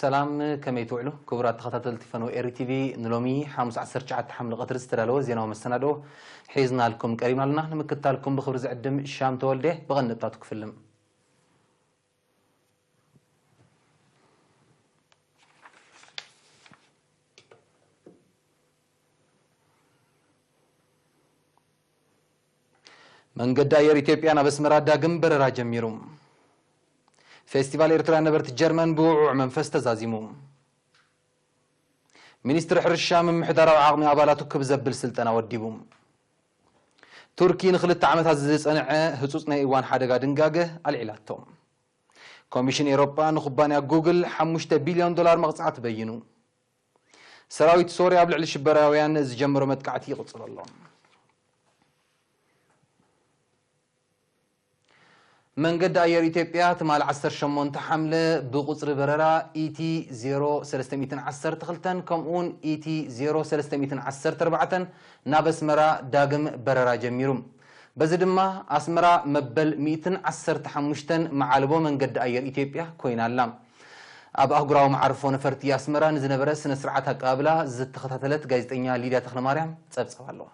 ሰላም፣ ከመይ ትውዕሉ ክቡራት ተኸታተልቲ ፈነወ ኤሪ ቲቪ? ንሎሚ ሓሙስ ዓሰርተ ትሽዓተ ሓምለ ቀትሪ ዝተዳለወ ዜናዊ መሰናድኦ ሒዝናልኩም ቀሪብና ኣለና። ንምክትታልኩም ብኽብሪ ዝዕድም ሻም ተወልደ። ብቐንድብታቱ ክፍልም። መንገዲ ኣየር ኢትዮጵያ ናብ ኣስመራ ዳግም በረራ ጀሚሩ። ፌስቲቫል ኤርትራውያን ነበርቲ ጀርመን ብውዕዉዕ መንፈስ ተዛዚሙ። ሚኒስትሪ ሕርሻ ምምሕዳራዊ ዓቕሚ ኣባላቱ ክብ ዘብል ስልጠና ወዲቡ። ቱርኪ ንኽልተ ዓመታት ዝጸንዐ ህጹጽ ናይ እዋን ሓደጋ ድንጋገ ኣልዒላቶ። ኮሚሽን ኤውሮጳ ንኩባንያ ጉግል ሓሙሽተ ቢልዮን ዶላር መቕጻዕቲ በይኑ። ሰራዊት ሶርያ ኣብ ልዕሊ ሽበራውያን ዝጀመሮ መጥቃዕቲ ይቕጽል ኣሎ። መንገዲ ኣየር ኢትዮጵያ ትማሊ ዓሰርተ ሸሞንተ ሓምለ ብቁጽሪ በረራ ኢቲ ዜሮ ሰለስተ ሚእትን ዓሰርተ ክልተን ከምኡውን ኢቲ ዜሮ ሰለስተ ሚእትን ዓሰርተ ኣርባዕተን ናብ ኣስመራ ዳግም በረራ ጀሚሩ። በዚ ድማ ኣስመራ መበል ሚእትን ዓሰርተ ሓሙሽተን መዓልቦ መንገዲ ኣየር ኢትዮጵያ ኮይና ኣላ። ኣብ ኣህጉራዊ መዓርፎ ነፈርቲ ኣስመራ ንዝነበረ ስነ ስርዓት ኣቀባብላ ዝተኸታተለት ጋዜጠኛ ሊድያ ተኽለማርያም ጸብጻብ ኣለዋ።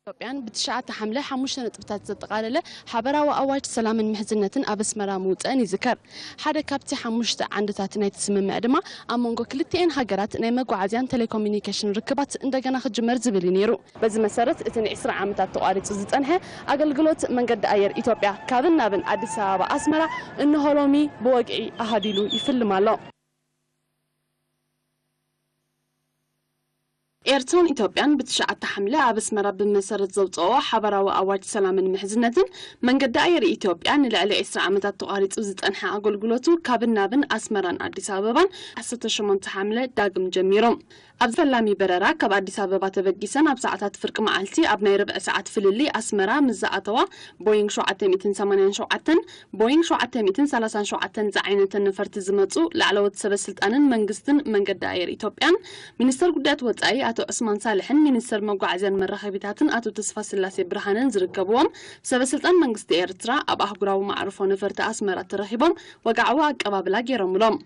ኢትዮጵያን ብትሽዓተ ሓምለ ሓሙሽተ ነጥብታት ዘጠቓለለ ሓበራዊ ኣዋጅ ሰላምን ምሕዝነትን ኣብ ኣስመራ ምውፀአን ይዝከር። ሓደ ካብቲ ሓሙሽተ ዓንድታት ናይቲ ስምምዕ ድማ ኣብ መንጎ ክልቲኤን ሃገራት ናይ መጓዓዝያን ቴሌኮሙኒኬሽን ርክባት እንደገና ክጅመር ዝብል እዩ ነይሩ። በዚ መሰረት እቲ ንዒስራ ዓመታት ተቋሪጹ ዝጸንሐ ኣገልግሎት መንገዲ ኣየር ኢትዮጵያ ካብን ናብን ኣዲስ ኣበባ ኣስመራ እንሆ ሎሚ ብወግዒ ኣሃዲሉ ይፍልም ኣሎ። ኤርትራን ኢትዮጵያን ብትሽዓተ ሓምለ ኣብ ኣስመራ ብመሰረት ዘውፅኦ ሓበራዊ ኣዋጅ ሰላምን ምሕዝነትን መንገዲ ኣየር ኢትዮጵያ ንልዕሊ ዒስራ ዓመታት ተቋሪፁ ዝፀንሐ ኣገልግሎቱ ካብን ናብን ኣስመራን ኣዲስ ኣበባን ዓሰርተ ሸሞንተ ሓምለ ዳግም ጀሚሩ። ኣብዚ ፈላሚ በረራ ካብ ኣዲስ ኣበባ ተበጊሰን ኣብ ሰዓታት ፍርቂ መዓልቲ ኣብ ናይ ርብዒ ሰዓት ፍልልይ ኣስመራ ምስ ዝኣተዋ ቦይንግ ሸውዓተ ሚእትን ሰማንያን ሸውዓተን ቦይንግ ሸውዓተ ሚእትን ሰላሳን ሸውዓተን ዝዓይነተን ነፈርቲ ዝመጹ ላዕለዎት ሰበ ስልጣንን መንግስትን መንገዲ ኣየር ኢትዮጵያን፣ ሚኒስተር ጉዳያት ወጻኢ ኣቶ ዑስማን ሳልሕን ሚኒስተር መጓዓዝያን መራኸቢታትን ኣቶ ተስፋስላሴ ብርሃነን ዝርከብዎም ሰበ ስልጣን መንግስቲ ኤርትራ ኣብ ኣህጉራዊ መዓርፎ ነፈርቲ ኣስመራ ተረኺቦም ወግዓዊ ኣቀባብላ ገይሮምሎም።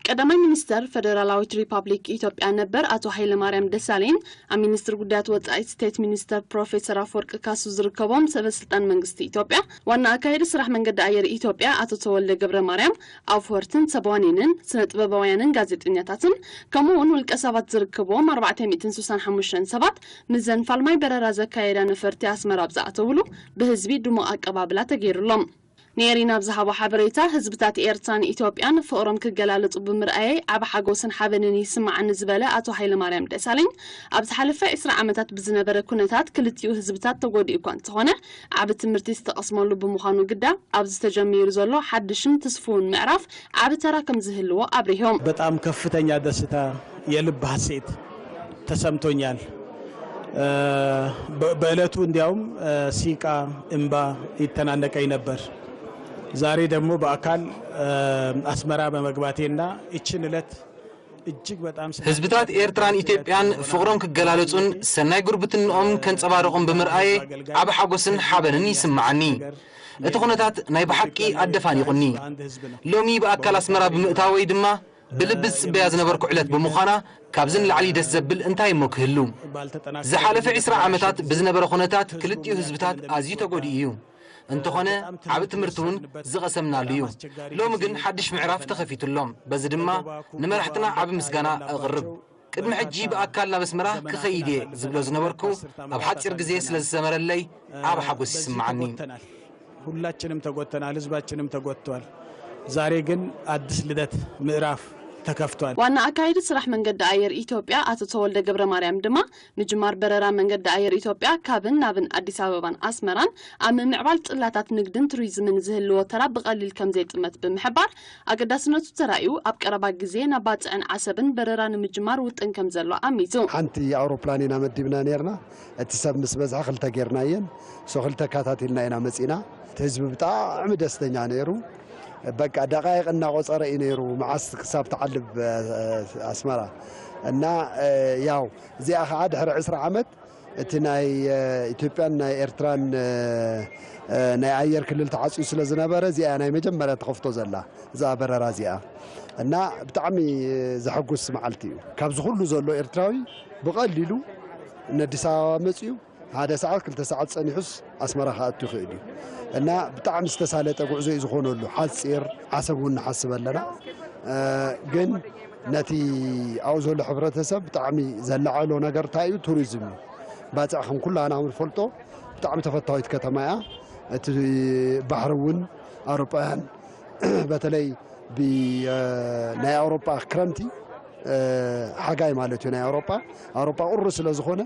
ቀዳማይ ሚኒስተር ፈደራላዊት ሪፓብሊክ ኢትዮጵያ ነበር ኣቶ ሃይለማርያም ደሳለኝ፣ ኣብ ሚኒስትሪ ጉዳያት ወጻኢ ስቴት ሚኒስተር ፕሮፌሰር ኣፈወርቂ ካሱ ዝርከቦም ሰበ ስልጣን መንግስቲ ኢትዮጵያ፣ ዋና ኣካያዲ ስራሕ መንገዲ ኣየር ኢትዮጵያ ኣቶ ተወልደ ገብረ ማርያም፣ ኣፍወርትን ሰብ ዋኒንን፣ ስነ ጥበባውያንን ጋዜጠኛታትን፣ ከምኡ እውን ውልቀ ሰባት ዝርከብዎም ኣርባዕተ ሚእትን ስሳን ሓሙሽተን ሰባት፣ ምስዘን ፋልማይ በረራ ዘካየዳ ነፈርቲ ኣስመራ ኣብ ዝኣተውሉ፣ ብህዝቢ ድሙቕ ኣቀባብላ ተገይሩሎም። ንኤሪና ኣብ ዝሃቦ ሓበሬታ፣ ህዝብታት ኤርትራን ኢትዮጵያን ፍቕሮም ክገላለጹ ብምርኣየይ ዓቢ ሓጎስን ሓበንን ይስምዓኒ ዝበለ ኣቶ ሃይለማርያም ደሳለኝ፣ ኣብ ዝሓለፈ ዕስራ ዓመታት ብዝነበረ ኩነታት ክልቲኡ ህዝብታት ተጎዲኡ እኳ እንተኾነ፣ ዓቢ ትምህርቲ ዝተቐስመሉ ብምዃኑ ግዳ፣ ኣብዚ ተጀሚሩ ዘሎ ሓድሽን ትስፉውን ምዕራፍ ዓቢ ተራ ከም ዝህልዎ ኣብሪሆም። በጣም ከፍተኛ ደስታ፣ የልብ ሐሴት ተሰምቶኛል። እ፣ በ-፣ በዕለቱ እንዲያውም፣ እ፣ ሲቃ፣ እምባ ይተናነቀኝ ነበር። ዛሬ ደግሞ በአካል፣ እ፣ አስመራ በመግባቴና ይችን ዕለት እጅግ በጣም ስለ ህዝብታት ኤርትራን ኢትዮጵያን ፍቕሮም ክገላለጹን ሰናይ ጉርብትንኦም ከንጸባርቑን ብምርኣየ ዓቢ ሓጎስን ሓበንን ይስምዓኒ። እቲ ኩነታት ናይ ብሓቂ ኣደፋኒቑኒ። ሎሚ ብኣካል ኣስመራ ብምእታወይ ድማ ብልቢ ዝጽበያ ዝነበርኩ ዕለት ብምዃና፣ ካብዚ ንላዕሊ ደስ ዘብል እንታይ እሞ ክህሉ? ዝሓለፈ ዕስራ ዓመታት ብዝነበረ ኩነታት ክልቲኡ ህዝብታት ኣዝዩ ተጎዲኡ እዩ። እንተኾነ፣ ዓቢ ትምህርቲ እውን ዝቐሰምናሉ እዩ። ሎሚ ግን ሓድሽ ምዕራፍ ተኸፊቱ ኣሎ። በዚ ድማ ንመራሕትና ዓቢ ምስጋና ኣቕርብ። ቅድሚ ሕጂ ብኣካል ናብ ኣስመራ ክኸይድ እየ ዝብሎ ዝነበርኩ፣ ኣብ ሓጺር ግዜ ስለ ዝሰመረለይ ዓቢ ሓጎስ ይስምዓኒ። ሁላችንም ተጎድተናል፣ ህዝባችንም ተጎድቷል። ዛሬ ግን አዲስ ልደት ምዕራፍ ተከፍቷል። ዋና ኣካያዲ ስራሕ መንገዲ ኣየር ኢትዮጵያ ኣቶ ተወልደ ገብረ ማርያም ድማ፣ ምጅማር በረራ መንገዲ ኣየር ኢትዮጵያ ካብን ናብን ኣዲስ ኣበባን ኣስመራን ኣብ ምምዕባል ጽላታት ንግድን ቱሪዝምን ዝህልዎ ተራ ብቐሊል ከም ዘይጥመት ብምሕባር፣ ኣገዳስነቱ ተራእዩ ኣብ ቀረባ ግዜ ናብ ባጽዕን ዓሰብን በረራ ንምጅማር ውጥን ከም ዘሎ ኣሚቱ። ሓንቲ ኣውሮፕላን ኢና መዲብና ነርና። እቲ ሰብ ምስ በዝሐ ክልተ ጌርናየን። ሶ ክልተ ኣካታቲልና ኢና መጺና። እቲ ህዝቢ ብጣዕሚ ደስተኛ ነይሩ። በቃ ደቃይቕ እናቆጸረ እዩ ነይሩ፣ መዓስ ክሳብ ትዓልብ፣ እ፣ ኣስመራ። እና፣ እ፣ ያው እዚኣ ኸዓ ድሕሪ ዕስራ ዓመት እቲ ናይ ኢትዮጵያን ናይ ኤርትራን ናይ ኣየር ክልል ተዓፅዩ ስለ ዝነበረ እዚኣ ናይ መጀመርያ ተኸፍቶ ዘላ እዛ በረራ እዚኣ እና ብጣዕሚ ዘሐጉስ መዓልቲ እዩ። ካብዚ ኩሉ ዘሎ ኤርትራዊ ብቐሊሉ ንኣዲስ ኣበባ መፅዩ ሓደ ሰዓት ክልተ ሰዓት ፀኒሑስ ኣስመራ ክኣቱ ይኽእል እዩ እና ብጣዕሚ ዝተሳለጠ ጉዕዞ እዩ ዝኾነሉ። ሓፂር ዓሰብ እውን ንሓስብ ኣለና ግን ነቲ ኣብኡ ዘሎ ሕብረተሰብ ብጣዕሚ ዘላዓሎ ነገር እንታይ እዩ? ቱሪዝም እዩ። ባፅዕ ከም ኩላና ንፈልጦ ብጣዕሚ ተፈታዊት ከተማ እያ። እቲ ባሕሪ እውን ኣውሮጳውያን በተለይ ብ ናይ ኣውሮጳ ክረምቲ ሓጋይ ማለት እዩ ናይ ኣውሮጳ ኣውሮጳ ቁሪ ስለ ዝኾነ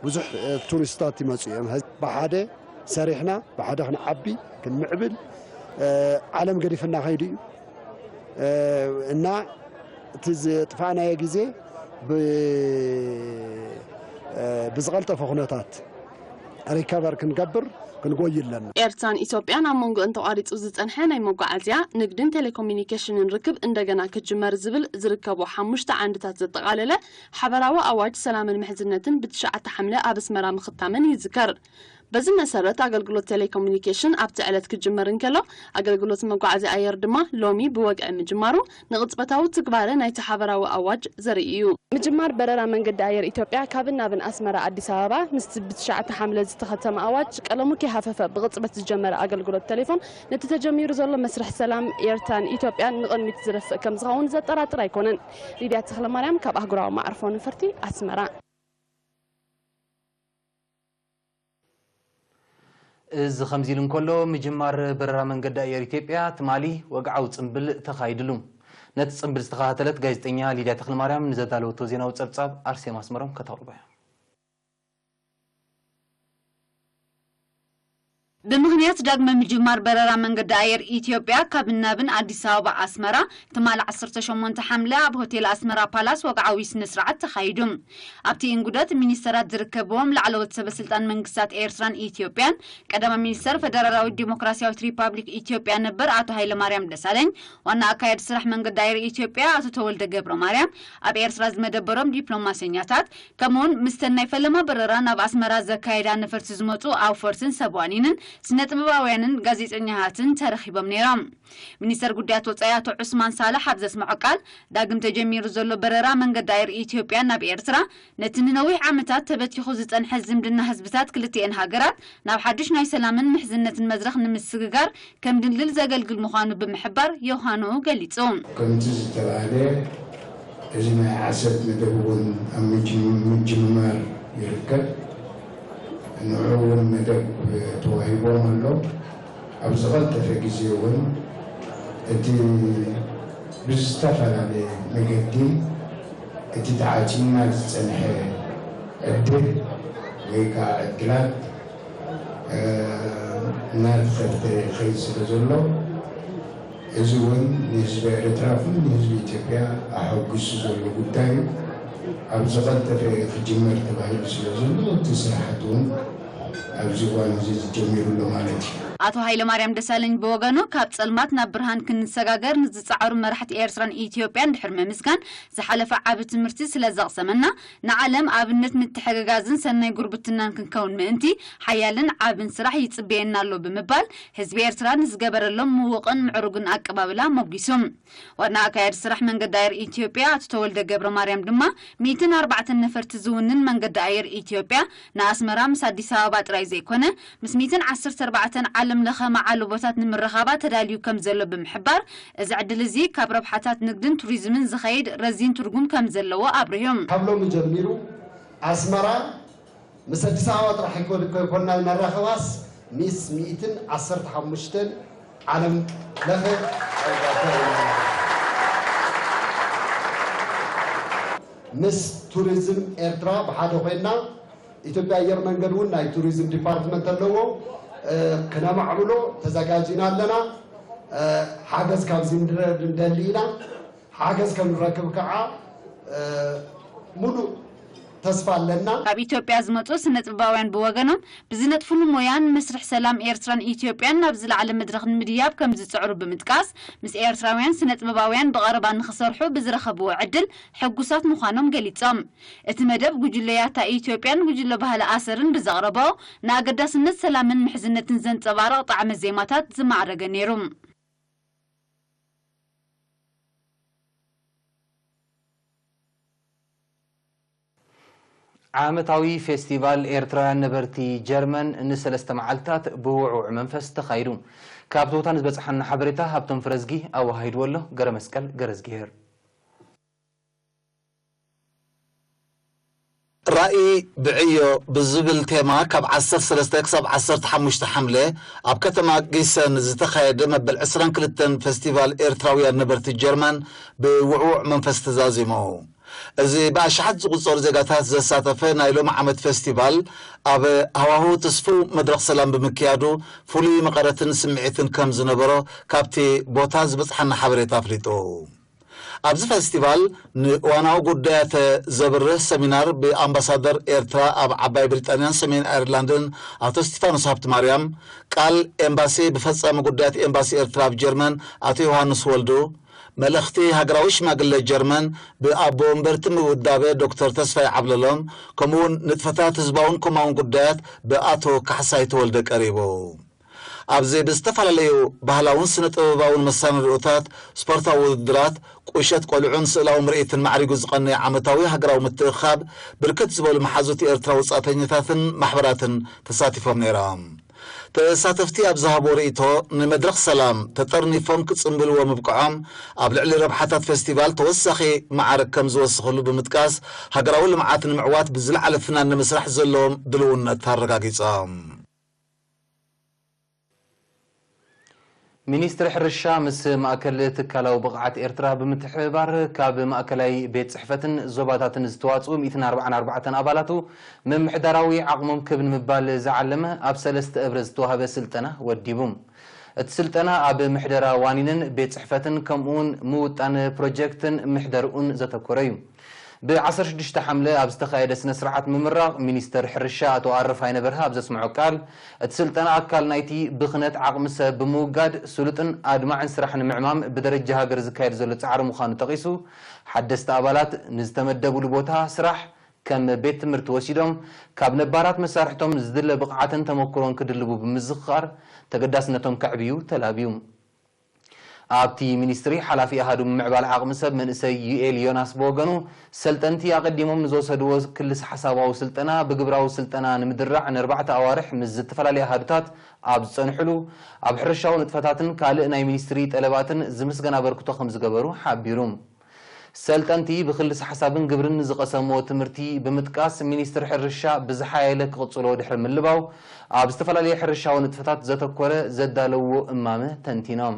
ብዙሕ ቱሪስታት ይመፁ እዮም። ብሓደ ሰሪሕና ብሓደ ክንዓቢ ክንምዕብል ዓለም ገዲፍና ከይዱ እዩ እና እቲ ዝጥፋእናዮ ግዜ ብዝቐልጠፈ ኩነታት ሪከቨር ክንገብር ክንጎይ ኣለና። ኤርትራን ኢትዮጵያን ኣብ መንጎ እንተቋሪጹ ዝጸንሐ ናይ መጓዓዝያ፣ ንግድን ቴሌኮሙኒኬሽንን ርክብ እንደገና ክጅመር ዝብል ዝርከቦ ሓሙሽተ ዓንድታት ዘጠቓለለ ሓበራዊ ኣዋጅ ሰላምን ምሕዝነትን ብትሽዓተ ሓምለ ኣብ ኣስመራ ምኽታመን ይዝከር። በዚ መሰረት ኣገልግሎት ቴሌኮሙኒኬሽን ኣብቲ ዕለት ክጅመር እንከሎ ኣገልግሎት መጓዓዝያ ኣየር ድማ ሎሚ ብወግዒ ምጅማሩ ንቕጽበታዊ ትግባረ ናይቲ ሓበራዊ ኣዋጅ ዘርኢ እዩ። ምጅማር በረራ መንገዲ ኣየር ኢትዮጵያ ካብን ናብን ኣስመራ ኣዲስ ኣበባ ምስቲ ብትሽዓተ ሓምለ ዝተኸተመ ኣዋጅ ቀለሙ ከይሃፈፈ ብቕጽበት ዝጀመረ ኣገልግሎት ቴሌፎን ነቲ ተጀሚሩ ዘሎ መስርሕ ሰላም ኤርትራን ኢትዮጵያን ንቕድሚት ዝደፍእ ከም ዝኸውን ዘጠራጥር ኣይኮነን። ሊድያ ተኽለማርያም ካብ ኣህጉራዊ መዓርፎ ነፈርቲ ኣስመራ። እዚ ከምዚ ኢሉ እንከሎ ምጅማር በረራ መንገዲ ኣየር ኢትዮጵያ ትማሊ ወግዓዊ ጽምብል ተኻይድሉ። ነቲ ጽምብል ዝተኸታተለት ጋዜጠኛ ሊድያ ተኽለማርያም ንዘዳለወቶ ዜናዊ ጸብጻብ ኣርሴማ ኣስመሮም ከተቕርቦ እያ። ብምኽንያት ዳግመ ምጅማር በረራ መንገዲ ኣየር ኢትዮጵያ ካብ ናብን ኣዲስ ኣበባ ኣስመራ ትማሊ ዓሰርተ ሸሞንተ ሓምለ ኣብ ሆቴል ኣስመራ ፓላስ ወግዓዊ ስነ ስርዓት ተኻይዱ። ኣብቲ እንጉደት ሚኒስተራት ዝርከብዎም ላዕለዎት ሰበ ስልጣን መንግስታት ኤርትራን ኢትዮጵያን ቀዳማይ ሚኒስተር ፈደራላዊት ዲሞክራሲያዊት ሪፓብሊክ ኢትዮጵያ ነበር ኣቶ ሃይለማርያም ደሳለኝ፣ ዋና ኣካያዲ ስራሕ መንገዲ ኣየር ኢትዮጵያ ኣቶ ተወልደ ገብረማርያም፣ ኣብ ኤርትራ ዝመደበሮም ዲፕሎማሰኛታት፣ ከምኡውን ምስተን ናይ ፈለማ በረራ ናብ ኣስመራ ዘካየዳ ነፈርቲ ዝመጹ ኣውፈርትን ሰብ ዋኒንን ስነ ጥበባውያንን ጋዜጠኛታትን ተረኺቦም ነይሮም። ሚኒስተር ጉዳያት ወጻኢ ኣቶ ዑስማን ሳልሕ ኣብ ዘስምዖ ቃል፣ ዳግም ተጀሚሩ ዘሎ በረራ መንገዲ ኣየር ኢትዮጵያ ናብ ኤርትራ ነቲ ንነዊሕ ዓመታት ተበቲኹ ዝጸንሐ ዝምድና ህዝብታት ክልቲኤን ሃገራት ናብ ሓድሽ ናይ ሰላምን ምሕዝነትን መድረኽ ንምስግጋር ከም ድልድል ዘገልግል ምዃኑ ብምሕባር ዮሃንኡ ገሊጹ። ከምቲ ዝተባህለ፣ እዚ ናይ ዓሰብ መደብ እውን ኣብ ምጅም- ምጅምማር ይርከብ። ንዑ እውን መደብ ተዋሂቦም ኣሎ። ኣብ ዝቐልጠፈ ግዜ እውን እቲ ብዝተፈላለየ መገዲ እቲ ተዓፂና ዝፀንሐ ዕድል ወይ ከዓ ዕድላት እናተኸፍተ ይኸይድ ስለ ዘሎ፣ እዚ እውን ንህዝቢ ኤርትራ ይኹን ንህዝቢ ኢትዮጵያ ኣሐጒሱ ዘሎ ጉዳይ እዩ። ኣብ ዝቐልጠፈ ክጅመር ተባሂሉ ስለ ዘሎ፣ እቲ ስራሓት እውን ኣብዚ እዋን እዚ ጀሚሩ ኣሎ ማለት እዩ። ኣቶ ሃይለማርያም ደሳለኝ ብወገኑ፣ ካብ ጸልማት ናብ ብርሃን ክንሰጋገር ንዝጸዓሩ መራሕቲ ኤርትራን ኢትዮጵያን ድሕሪ ምምስጋን፣ ዝሓለፈ ዓቢ ትምህርቲ ስለ ዘቕሰመና፣ ንዓለም ኣብነት ምትሕግጋዝን ሰናይ ጉርብትናን ክንከውን ምእንቲ፣ ሓያልን ዓብን ስራሕ ይጽበየና ኣሎ ብምባል፣ ህዝቢ ኤርትራ ንዝገበረሎም ምዉቕን ምዕሩግን ኣቀባብላ ሞጒሱ። ዋና ኣካያዲ ስራሕ መንገዲ ኣየር ኢትዮጵያ ኣቶ ተወልደ ገብረማርያም ድማ፣ ሚእትን ኣርባዕተን ነፈርቲ ዝውንን መንገዲ ኣየር ኢትዮጵያ ንኣስመራ ምስ ኣዲስ ኣበባ ጥራይ ዘይኮነ፣ ምስ ሚእትን ዓሰርተ ኣርባዕተን ዓለም ለኸ መዓልቦታት ንምርኻባ ተዳልዩ ከም ዘሎ ብምሕባር፣ እዚ ዕድል እዚ ካብ ረብሓታት ንግድን ቱሪዝምን ዝኸይድ ረዚን ትርጉም ከም ዘለዎ ኣብሪሁ። ካብ ሎሚ ጀሚሩ ኣስመራ ምስ ኣዲስ ኣበባ ጥራሕ ኣይኮን- ከይኮንና ንራኸባስ፣ ምስ ሚእትን ዓሰርተ ሓሙሽተን ዓለም ለኸ ምስ ቱሪዝም ኤርትራ ብሓደ ኮይና፣ ኢትዮጵያ ኣየር መንገድ እውን ናይ ቱሪዝም ዲፓርትመንት ኣለዎ፣ ክነማዕብሎ ተዘጋጂና ኣለና። ሓገዝ ካብዚ ንደሊ ኢና። ሓገዝ ከም ንረክብ ከዓ ሙሉእ ተስፋ ኣለና። ካብ ኢትዮጵያ ዝመጹ ስነጥበባውያን ብወገኖም ብዝነጥፍሉ ሞያን መስርሕ ሰላም ኤርትራን ኢትዮጵያን ናብ ዝለዓለ መድረኽ ንምድያብ ከም ዝጽዕሩ ብምጥቃስ፣ ምስ ኤርትራውያን ስነጥበባውያን ብቐረባ ንኽሰርሑ ብዝረኸብዎ ዕድል ሕጉሳት ምዃኖም ገሊጾም። እቲ መደብ ጉጅለ ያታ ኢትዮጵያን ጉጅለ ባህሊ ኣሰርን ብዘቕረቦ፣ ንኣገዳስነት ሰላምን ምሕዝነትን ዘንጸባርቕ ጣዕመ ዜማታት ዝማዕረገ ነይሩ። ዓመታዊ ፌስቲቫል ኤርትራውያን ነበርቲ ጀርመን ንሰለስተ መዓልታት ብውዕውዕ መንፈስ ተኻይዱ። ካብ ትውታን ዝበጽሓና ሓበሬታ ሃብቶም ፍረዝጊ ኣወሃሂድዎ ኣሎ። ገረመስቀል ገረዝጊሄር። ራኢ ብዕዮ ብዝብል ቴማ ካብ ዓሰርተ ሰለስተ ክሳብ ዓሰርተ ሓሙሽተ ሓምለ ኣብ ከተማ ጊሰን ዝተኻየደ መበል ዕስራን ክልተን ፌስቲቫል ኤርትራውያን ነበርቲ ጀርመን ብውዕውዕ መንፈስ ተዛዚሙ። እዚ ብኣሽሓት ዝቑጸሩ ዜጋታት ዘሳተፈ ናይ ሎሚ ዓመት ፌስቲቫል ኣብ ሃዋህው ትስፉው መድረኽ ሰላም ብምክያዱ ፍሉይ መቐረትን ስምዒትን ከም ዝነበሮ ካብቲ ቦታ ዝበጽሓና ሓበሬታ ኣፍሊጡ። ኣብዚ ፈስቲቫል ንእዋናዊ ጉዳያት ዘብርህ ሰሚናር ብኣምባሳደር ኤርትራ ኣብ ዓባይ ብሪጣንያን ሰሜን ኣየርላንድን ኣቶ እስቲፋኖስ ሃብተማርያም፣ ቃል ኤምባሲ ብፈጻሚ ጉዳያት ኤምባሲ ኤርትራ ኣብ ጀርመን ኣቶ ዮሃንስ ወልዱ፣ መልእኽቲ ሃገራዊ ሽማግለ ጀርመን ብኣቦ ወንበርቲ ምውዳበ ዶክተር ተስፋይ ዓብለሎም፣ ከምኡውን ንጥፈታት ህዝባውን ኮማውን ጉዳያት ብኣቶ ካሕሳይ ተወልደ ቀሪቡ። ኣብዚ ብዝተፈላለዩ ባህላውን ስነ-ጥበባውን መሰናድኦታት፣ ስፖርታዊ ውድድራት፣ ቁሸት ቆልዑን ስእላዊ ምርኢትን ማዕሪጉ ዝቐነየ ዓመታዊ ሃገራዊ ምትእኽኻብ፣ ብርክት ዝበሉ መሓዙት ኤርትራ ወጻእተኛታትን ማሕበራትን ተሳቲፎም ነይሮም። ተሳተፍቲ ኣብ ዝሃብዎ ርእይቶ፣ ንመድረኽ ሰላም ተጠርኒፎም ክጽንብልዎ ምብቅዖም፣ ኣብ ልዕሊ ረብሓታት ፌስቲቫል ተወሳኺ መዓርግ ከም ዝወስኽሉ ብምጥቃስ፣ ሃገራዊ ልምዓት ንምዕዋት ብዝለዓለ ፍናን ንምስራሕ ዘለዎም ድልውነት ኣረጋጊጾም። ሚኒስትሪ ሕርሻ ምስ ማእከል ትካላዊ ብቕዓት ኤርትራ ብምትሕብባር፣ ካብ ማእከላይ ቤት ጽሕፈትን ዞባታትን ዝተዋጽኡ ሚእትን ኣርባዓን ኣርባዕተን ኣባላቱ ምምሕዳራዊ ዓቕሞም ክብ ንምባል ዝዓለመ ኣብ ሰለስተ እብረ ዝተዋህበ ስልጠና ወዲቡ። እቲ ስልጠና ኣብ ምሕደራ ዋኒንን ቤት ጽሕፈትን ከምኡውን ምውጣን ፕሮጀክትን ምሕደርኡን ዘተኮረ እዩ። ብ ዓሰርተ ሽዱሽተ ሓምለ ኣብ ዝተኻየደ ስነ ስርዓት ምምራቕ፣ ሚኒስተር ሕርሻ ኣቶ ኣረፋይነ በርሀ ኣብ ዘስምዖ ቃል፣ እቲ ስልጠና ኣካል ናይቲ ብኽነት ዓቕሚ ሰብ ብምውጋድ ስሉጥን ኣድማዕን ስራሕ ንምዕማም ብደረጃ ሃገር ዝካየድ ዘሎ ጻዕሪ ምዃኑ ጠቒሱ፣ ሓደስቲ ኣባላት ንዝተመደብሉ ቦታ ስራሕ ከም ቤት ትምህርቲ ወሲዶም ካብ ነባራት መሳርሕቶም ዝድለ ብቕዓትን ተመኩሮን ክድልቡ ብምዝኽኻር ተገዳስነቶም ከዕብዩ ተላብዩ። ኣብቲ ሚኒስትሪ ሓላፊ ኣሃዱ ምምዕባል ዓቕሚ ሰብ መንእሰይ ዩኤል ዮናስ ብወገኑ፣ ሰልጠንቲ ኣቐዲሞም ንዝወሰድዎ ክልስ ሓሳባዊ ስልጠና ብግብራዊ ስልጠና ንምድራዕ ንኣርባዕተ ኣዋርሕ ምስ ዝተፈላለዩ ኣሃዱታት ኣብ ዝጸንሕሉ፣ ኣብ ሕርሻዊ ንጥፈታትን ካልእ ናይ ሚኒስትሪ ጠለባትን ዝምስገን ኣበርክቶ ከም ዝገበሩ ሓቢሩ። ሰልጠንቲ ብክልስ ሓሳብን ግብርን ዝቐሰምዎ ትምህርቲ ብምጥቃስ፣ ሚኒስትሪ ሕርሻ ብዝሓየለ ክቕጽሎ ድሕሪ ምልባው፣ ኣብ ዝተፈላለዩ ሕርሻዊ ንጥፈታት ዘተኮረ ዘዳለውዎ እማመ ተንቲኖም።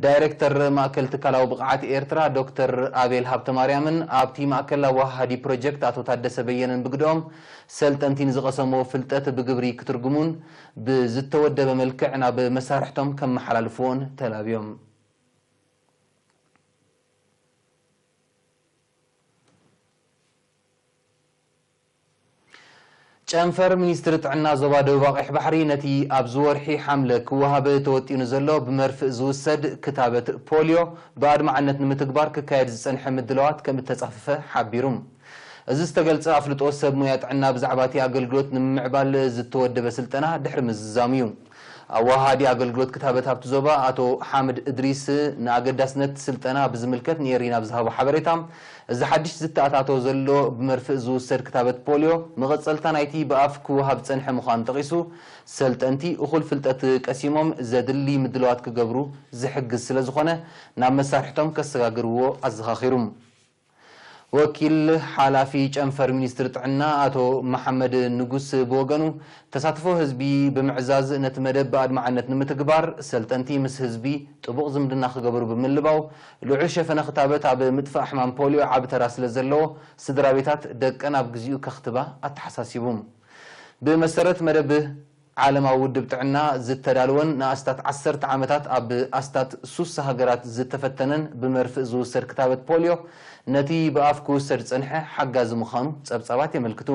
ዳይሬክተር ማእከል ትካላዊ ብቕዓት ኤርትራ ዶክተር ኣቤል ሃብተማርያምን ኣብቲ ማእከል ኣወሃሃዲ ፕሮጀክት ኣቶ ታደሰ በየነን ብግደኦም፣ ሰልጠንቲ ንዝቐሰምዎ ፍልጠት ብግብሪ ክትርጉሙን ብዝተወደበ መልክዕ ናብ መሳርሕቶም ከመሓላልፍዎን ተላብዮም። ጨንፈር ሚኒስትሪ ጥዕና ዞባ ደቡብ ኣቕይሕ ባሕሪ ነቲ ኣብዚ ወርሒ ሓምለ ክወሃብ ተወጢኑ ዘሎ ብመርፍእ ዝውሰድ ክታበት ፖልዮ ብኣድማዕነት ንምትግባር ክካየድ ዝጸንሐ ምድላዋት ከም እተጻፈፈ ሓቢሩ። እዚ ዝተገልጸ ኣፍልጦ ሰብ ሞያ ጥዕና ብዛዕባ እቲ ኣገልግሎት ንምምዕባል ዝተወደበ ስልጠና ድሕሪ ምዝዛሙ እዩ። ኣወሃሃዲ ኣገልግሎት ክታበት ሃብቲ ዞባ ኣቶ ሓምድ እድሪስ ንኣገዳስነት ስልጠና ብዝምልከት ንኤሪና ብዝሃቦ ሓበሬታ፣ እዚ ሓድሽ ዝተኣታቶ ዘሎ ብመርፍእ ዝውሰድ ክታበት ፖልዮ መቐጸልታ ናይቲ ብኣፍ ክወሃብ ዝጸንሐ ምዃኑ ጠቒሱ፣ ሰልጠንቲ እኹል ፍልጠት ቀሲሞም ዘድሊ ምድላዋት ክገብሩ ዝሕግዝ ስለዝኾነ ናብ መሳርሕቶም ከሰጋግርዎ ኣዘኻኺሩ። ወኪል ሓላፊ ጨንፈር ሚኒስትሪ ጥዕና ኣቶ መሓመድ ንጉስ ብወገኑ፣ ተሳትፎ ህዝቢ ብምዕዛዝ ነቲ መደብ ብኣድማዕነት ንምትግባር ሰልጠንቲ ምስ ህዝቢ ጥቡቕ ዝምድና ክገብሩ ብምልባው፣ ልዑል ሸፈነ ክታበት ኣብ ምጥፋእ ሕማም ፖልዮ ዓቢ ተራ ስለዘለዎ፣ ስድራ ቤታት ደቀን ኣብ ግዚኡ ከኽትባ ኣተሓሳሲቡ። ብመሰረት መደብ ዓለማዊ ውድብ ጥዕና ዝተዳለወን ንኣስታት ዓሰርተ ዓመታት ኣብ ኣስታት ሱሳ ሃገራት ዝተፈተነን ብመርፍእ ዝውሰድ ክታበት ፖልዮ፣ ነቲ ብኣፍ ክውሰድ ዝጸንሐ ሓጋዚ ምዃኑ ጸብጻባት የመልክቱ።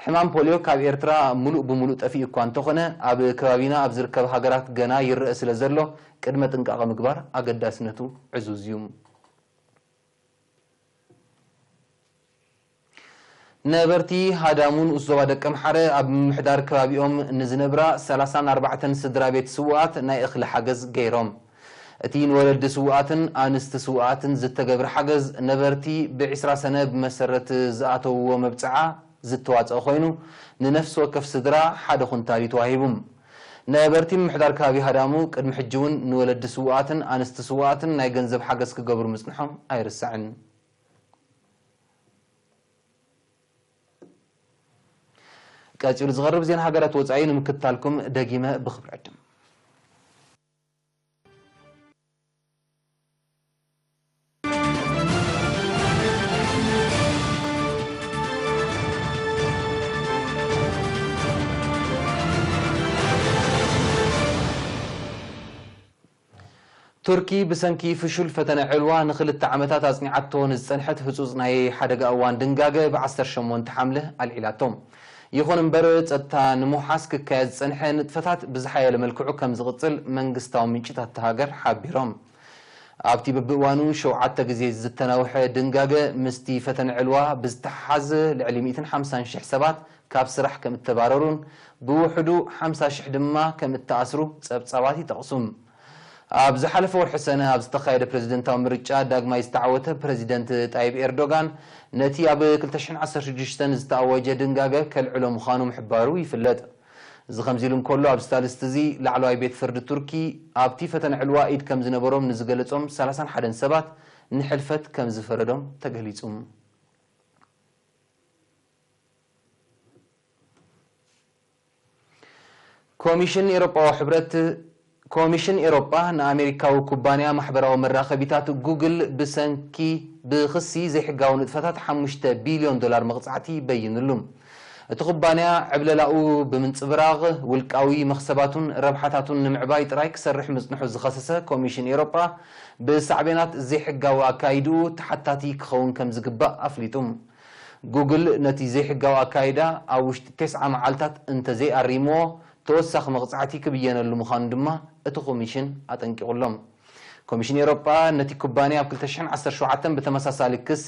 ሕማም ፖልዮ ካብ ኤርትራ ምሉእ ብምሉእ ጠፊኡ እኳ እንተኾነ፣ ኣብ ከባቢና ኣብ ዝርከባ ሃገራት ገና ይረአ ስለ ዘሎ፣ ቅድመ ጥንቃቐ ምግባር ኣገዳስነቱ ዕዙዝ እዩ። ነበርቲ ሃዳሙ ንኡስ ዞባ ደቀምሓረ ኣብ ምምሕዳር ከባቢኦም ንዝነብራ ሰላሳን ኣርባዕተን ስድራ ቤት ስውኣት ናይ እኽሊ ሓገዝ ገይሮም። እቲ ንወለዲ ስውኣትን ኣንስቲ ስውኣትን ዝተገብረ ሓገዝ፣ ነበርቲ ብዕስራ ሰነ ብመሰረት ዝኣተውዎ መብጽዓ ዝተዋጽአ ኮይኑ፣ ንነፍሲ ወከፍ ስድራ ሓደ ኩንታል እዩ ተዋሂቡ። ነበርቲ ምምሕዳር ከባቢ ሃዳሙ ቅድሚ ሕጂ እውን ንወለዲ ስውኣትን ኣንስቲ ስውኣትን ናይ ገንዘብ ሓገዝ ክገብሩ ምጽንሖም ኣይርሳዕን። ቀጺሉ ዝቐርብ ዜና ሃገራት ወጻኢ ንምክትታልኩም ደጊመ ብኽብሪ ዕድም። ቱርኪ ብሰንኪ ፍሹል ፈተነ ዕልዋ ንኽልተ ዓመታት ኣጽኒዓቶ ንዝጸንሐት ህጹጽ ናይ ሓደጋ እዋን ድንጋገ ብ ዓሰርተ ሸሞንተ ሓምለ ኣልዒላቶ። ይኹን እምበር፣ ጸጥታ ንምውሓስ ክካየድ ዝጸንሐ ንጥፈታት ብዝሓየለ መልክዑ ከም ዝቕጽል መንግስታዊ ምንጭታት እታ ሃገር ሓቢሮም። ኣብቲ በብእዋኑ ሸውዓተ ግዜ ዝተናውሐ ድንጋገ፣ ምስቲ ፈተነ ዕልዋ ብዝተሓሓዝ፣ ልዕሊ ሚእትን ሓምሳን ሽሕ ሰባት ካብ ስራሕ ከም እተባረሩን ብውሕዱ ሓምሳ ሽሕ ድማ ከም እተኣስሩ ጸብጻባት ይጠቕሱ። ኣብ ዝሓለፈ ወርሒ ሰነ ኣብ ዝተኻየደ ፕረዚደንታዊ ምርጫ ዳግማይ ዝተዓወተ ፕረዚደንት ጣይብ ኤርዶጋን፣ ነቲ ኣብ ክልተ ሽሕን ዓሰርተ ሽዱሽተን ዝተኣወጀ ድንጋገ ከልዕሎ ምዃኑ ምሕባሩ ይፍለጥ። እዚ ከምዚ ኢሉ እንከሎ፣ ኣብዚ ሳልስቲ እዚ ላዕለዋይ ቤት ፍርዲ ቱርኪ ኣብቲ ፈተነ ዕልዋ ኢድ ከም ዝነበሮም ንዝገለጾም ሰላሳን ሓደን ሰባት ንሕልፈት ከም ዝፈረዶም ተገሊጹ። ኮሚሽን ኤሮጳዊ ሕብረት ኮሚሽን ኤሮጳ ንኣሜሪካዊ ኩባንያ ማሕበራዊ መራኸቢታት ጉግል ብሰንኪ ብኽሲ ዘይሕጋዊ ንጥፈታት ሓሙሽተ ቢልዮን ዶላር መቕጻዕቲ በይንሉ። እቲ ኩባንያ ዕብለላኡ ብምንጽብራቕ፣ ውልቃዊ መኽሰባቱን ረብሓታቱን ንምዕባይ ጥራይ ክሰርሕ ምጽንሑ ዝኸሰሰ ኮሚሽን ኤሮጳ፣ ብሳዕቤናት ዘይሕጋዊ ኣካይድኡ ተሓታቲ ክኸውን ከም ዝግባእ ኣፍሊጡ። ጉግል ነቲ ዘይሕጋዊ ኣካይዳ ኣብ ውሽጢ ተስዓ መዓልታት እንተዘይኣሪምዎ፣ ተወሳኺ መቕጻዕቲ ክብየነሉ ምዃኑ ድማ እቲ ኮሚሽን ኣጠንቂቑ ኣሎ። ኮሚሽን ኤውሮጳ ነቲ ኩባንያ ኣብ ክልተ ሽሕን ዓሰርተ ሸውዓተን ብተመሳሳሊ ክሲ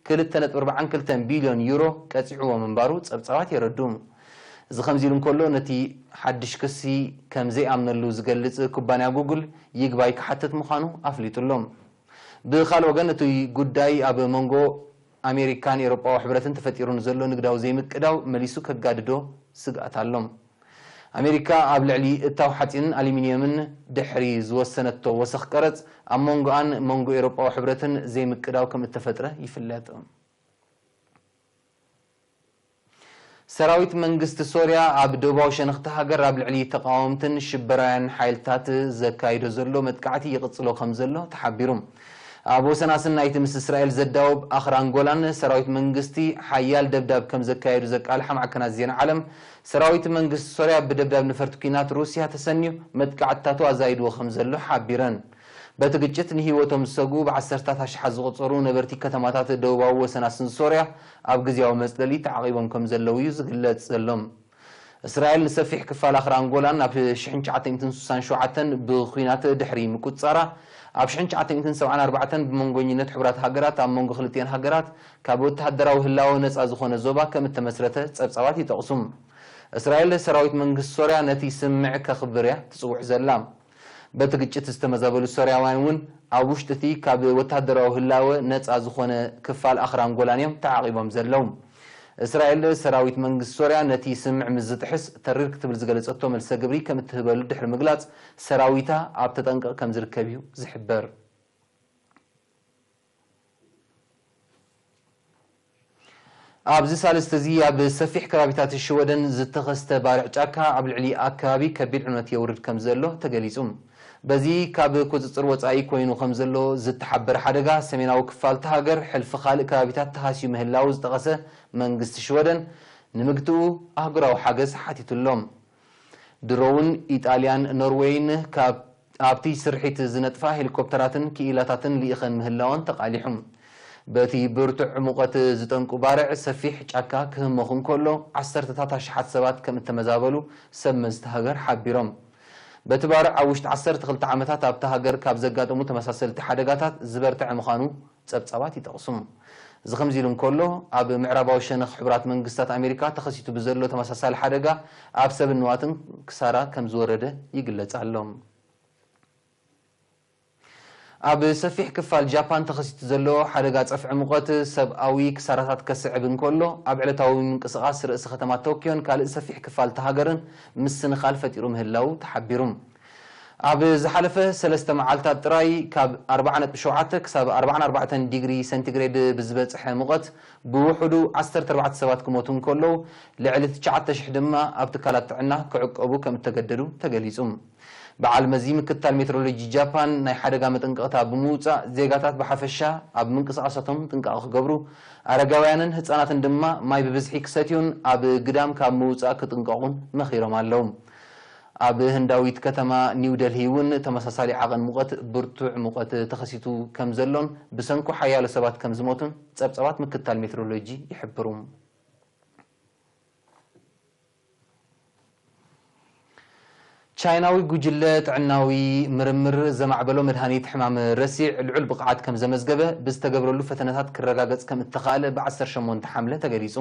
ክልተ ነጥቢ ኣርባዓን ክልተን ቢልዮን ዩሮ ቀጺዕዎ ምንባሩ ጸብጻባት የረድኡ። እዚ ከምዚ ኢሉ እንከሎ፣ ነቲ ሓድሽ ክሲ ከም ዘይኣምነሉ ዝገልጽ ኩባንያ ጉግል ይግባይ ክሓትት ምዃኑ ኣፍሊጡ ኣሎ። ብኻልእ ወገን፣ እቲ ጉዳይ ኣብ መንጎ ኣሜሪካን ኤውሮጳዊ ሕብረትን ተፈጢሩ ንዘሎ ንግዳዊ ዘይምቅዳው መሊሱ ከጋድዶ ስግኣት ኣሎ። ኣሜሪካ ኣብ ልዕሊ እታው ሓጺንን ኣሉሚንየምን ድሕሪ ዝወሰነቶ ወሰኽ ቀረጽ፣ ኣብ መንጎኣን መንጎ ኤውሮጳዊ ሕብረትን ዘይምቅዳው ከም እተፈጥረ ይፍለጥ። ሰራዊት መንግስቲ ሶርያ ኣብ ደቡባዊ ሸነኽቲ ሃገር ኣብ ልዕሊ ተቓወምትን ሽበራውያን ሓይልታት ዘካይዶ ዘሎ መጥቃዕቲ ይቕጽሎ ከም ዘሎ ተሓቢሩ። ኣብ ወሰናስን ናይቲ ምስ እስራኤል ዘዳውብ ኣኽራን ጎላን ሰራዊት መንግስቲ ሓያል ደብዳብ ከም ዘካየዱ ዘቃልሓ ማዕከናት ዜና ዓለም፣ ሰራዊት መንግስቲ ሶርያ ብደብዳብ ነፈርቲ ኲናት ሩስያ ተሰንዩ መጥቃዕትታቱ ኣዛይድዎ ከም ዘሎ ሓቢረን። በቲ ግጭት ንህይወቶም ዝሰግኡ ብዓሰርታት ኣሽሓት ዝቑጸሩ ነበርቲ ከተማታት ደቡባዊ ወሰናስን ሶርያ ኣብ ግዝያዊ መጽለሊ ተዓቒቦም ከም ዘለዉ እዩ ዝግለጽ ዘሎ። እስራኤል ንሰፊሕ ክፋል ኣኽራን ጎላን ኣብ ሽሕን ትሽዓተ ሚእትን ስሳን ሸውዓተን ብኲናት ድሕሪ ምቁጽጻራ፣ ኣብ ሽሕን ትሽዓተ ሚእትን ሰብዓን ኣርባዕተን ብመንጎኝነት ሕቡራት ሃገራት ኣብ መንጎ ክልቲኤን ሃገራት ካብ ወተሃደራዊ ህላወ ነጻ ዝኾነ ዞባ ከም እተመስረተ ጸብጻባት ይጠቕሱ። እስራኤል ሰራዊት መንግስቲ ሶርያ ነቲ ስምምዕ ከኽብር እያ ትጽውዕ ዘላ። በቲ ግጭት ዝተመዛበሉ ሶርያውያን እውን ኣብ ውሽጢ እቲ ካብ ወተሃደራዊ ህላወ ነጻ ዝኾነ ክፋል ኣኽራን ጎላን እዮም ተዓቒቦም ዘለዉ። እስራኤል ሰራዊት መንግስቲ ሶርያ ነቲ ስምምዕ ምስ ዝጥሕስ ተሪር ክትብል ዝገለጸቶ መልሰ ግብሪ ከም እትህበሉ ድሕሪ ምግላጽ፣ ሰራዊታ ኣብ ተጠንቀቕ ከም ዝርከብ እዩ ዝሕበር። ኣብዚ ሳልስቲ እዚ ኣብ ሰፊሕ ከባቢታት ሽወደን ዝተኸስተ ባርዕ ጫካ ኣብ ልዕሊ ኣከባቢ ከቢድ ዕንወት የውርድ ከም ዘሎ ተገሊጹ። በዚ ካብ ቁጽጽር ወጻኢ ኮይኑ ከም ዘሎ ዝተሓበረ ሓደጋ ሰሜናዊ ክፋል እታ ሃገር ሕልፊ ካልእ ከባቢታት ተሃስዩ ምህላዉ ዝጠቐሰ መንግስቲ ሽወደን ንምግትኡ ኣህጉራዊ ሓገዝ ሓቲቱ ኣሎ። ድሮውን ኢጣልያን ኖርዌይን ካብ ኣብቲ ስርሒት ዝነጥፋ ሄሊኮፕተራትን ክኢላታትን ልኢኸን ምህላወን ተቓሊሑ። በቲ ብርቱዕ ሙቐት ዝጠንቁ ባርዕ ሰፊሕ ጫካ ክህመኹ እንከሎ ዓሰርተታት ኣሽሓት ሰባት ከም እተመዛበሉ ሰብ መዝቲ ሃገር ሓቢሮም። በቲ ባርዕ ኣብ ውሽጢ ዓሰርተ ክልተ ዓመታት ኣብታ ሃገር ካብ ዘጋጠሙ ተመሳሰልቲ ሓደጋታት ዝበርትዐ ምዃኑ ጸብጻባት ይጠቕሱ። እዚ ከምዚ ኢሉ እንከሎ፣ ኣብ ምዕራባዊ ሸነኽ ሕቡራት መንግስታት ኣሜሪካ ተኸሲቱ ብዘሎ ተመሳሳሊ ሓደጋ ኣብ ሰብን ንዋትን ክሳራ ከም ዝወረደ ይግለጽ ኣሎ። ኣብ ሰፊሕ ክፋል ጃፓን ተኸሲቱ ዘሎ ሓደጋ ጸፍዒ ሙቐት ሰብኣዊ ክሳራታት ከስዕብ እንከሎ፣ ኣብ ዕለታዊ ምንቅስቓስ ርእሲ ከተማ ቶክዮን ካልእ ሰፊሕ ክፋል እታ ሃገርን ምስንኻል ፈጢሩ ምህላው ተሓቢሩ። ኣብ ዝሓለፈ ሰለስተ መዓልታት ጥራይ ካብ ኣርብዓ ነጥቢ ሸውዓተ ክሳብ ኣርብዓን ኣርባዕተን ዲግሪ ሴንቲግሬድ ብዝበጽሐ ሙቐት ብውሑዱ ዓሰርተ ኣርባዕተ ሰባት ክሞቱ እንከለዉ፣ ልዕሊ ትሽዓተ ሽሕ ድማ ኣብ ትካላት ጥዕና ክዕቀቡ ከም እተገደዱ ተገሊጹ። በዓል መዚ ምክትታል ሜትሮሎጂ ጃፓን ናይ ሓደጋ መጠንቀቕታ ብምውጻእ፣ ዜጋታት ብሓፈሻ ኣብ ምንቅስቓሳቶም ጥንቃቐ ክገብሩ፣ ኣረጋውያንን ህጻናትን ድማ ማይ ብብዝሒ ክሰትዩን ኣብ ግዳም ካብ ምውጻእ ክጥንቀቑን መኺሮም ኣለዉ። ኣብ ህንዳዊት ከተማ ኒው ደልሂ እውን ተመሳሳሊ ዓቐን ሙቐት ብርቱዕ ሙቐት ተኸሲቱ ከም ዘሎን ብሰንኩ ሓያሎ ሰባት ከም ዝሞቱን ጸብጻባት ምክትታል ሜትሮሎጂ ይሕብሩ። ቻይናዊ ጉጅለ ጥዕናዊ ምርምር ዘማዕበሎ መድሃኒት ሕማም ረሲዕ ልዑል ብቕዓት ከም ዘመዝገበ ብዝተገብረሉ ፈተነታት ክረጋገጽ ከም እተኻእለ ብዓሰርተ ሸሞንተ ሓምለ ተገሊጹ።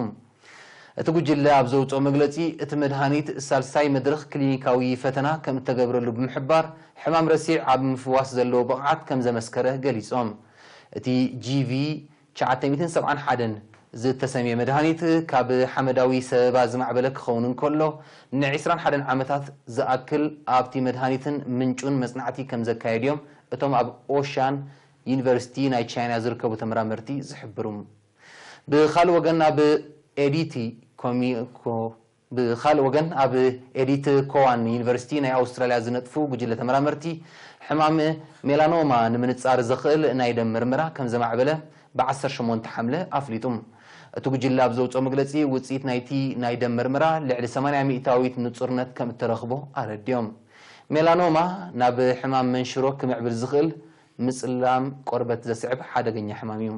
እቲ ጉጅለ ኣብ ዘውጽኦ መግለጺ፣ እቲ መድሃኒት ሳልሳይ መድረኽ ክሊኒካዊ ፈተና ከም እተገብረሉ ብምሕባር፣ ሕማም ረሲዕ ኣብ ምፍዋስ ዘለዎ ብቕዓት ከም ዘመስከረ ገሊጾም። እቲ ጂ ቪ ትሽዓተ ሚእትን ሰብዓን ሓደን ዝተሰምየ መድሃኒት ካብ ሓመዳዊ ሰበባ ዝማዕበለ ክኸውን እንከሎ፣ ን ዕስራን ሓደን ዓመታት ዝኣክል ኣብቲ መድሃኒትን ምንጩን መጽናዕቲ ከም ዘካየዱ እዮም እቶም ኣብ ኦሻን ዩኒቨርሲቲ ናይ ቻይና ዝርከቡ ተመራመርቲ ዝሕብሩ። ብኻልእ ወገን ኣብ ኤዲቲ ኮሚ-፣ ኮ-፣ ብኻልእ ወገን ኣብ ኤዲት ኮዋን ዩኒቨርሲቲ ናይ ኣውስትራልያ ዝነጥፉ ጉጅለ ተመራመርቲ ሕማም ሜላኖማ ንምንጻር ዘኽእል ናይ ደም ምርመራ ከም ዘማዕበለ ብዓሰርተ ሸሞንተ ሓምለ ኣፍሊጡ። እቲ ጉጅለ ኣብ ዘውጽኦ መግለጺ፣ ውጽኢት ናይቲ ናይ ደም ምርመራ ልዕሊ ሰማንያ ሚእታዊት ንጹርነት ከም እተረኽቦ ኣረዲኦም። ሜላኖማ ናብ ሕማም መንሽሮ ክምዕብል ዝኽእል ምጽላም ቆርበት ዘስዕብ ሓደገኛ ሕማም እዩ።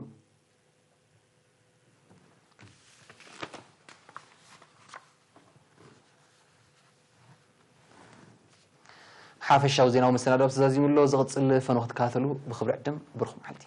ሓፈሻዊ ዜናዊ መሰናዶ ተዛዚሙ ኣሎ። ዝቕጽል ፈኖ ክትከታተሉ ብኽብሪ ዕድም። ብሩኽ መዓልቲ።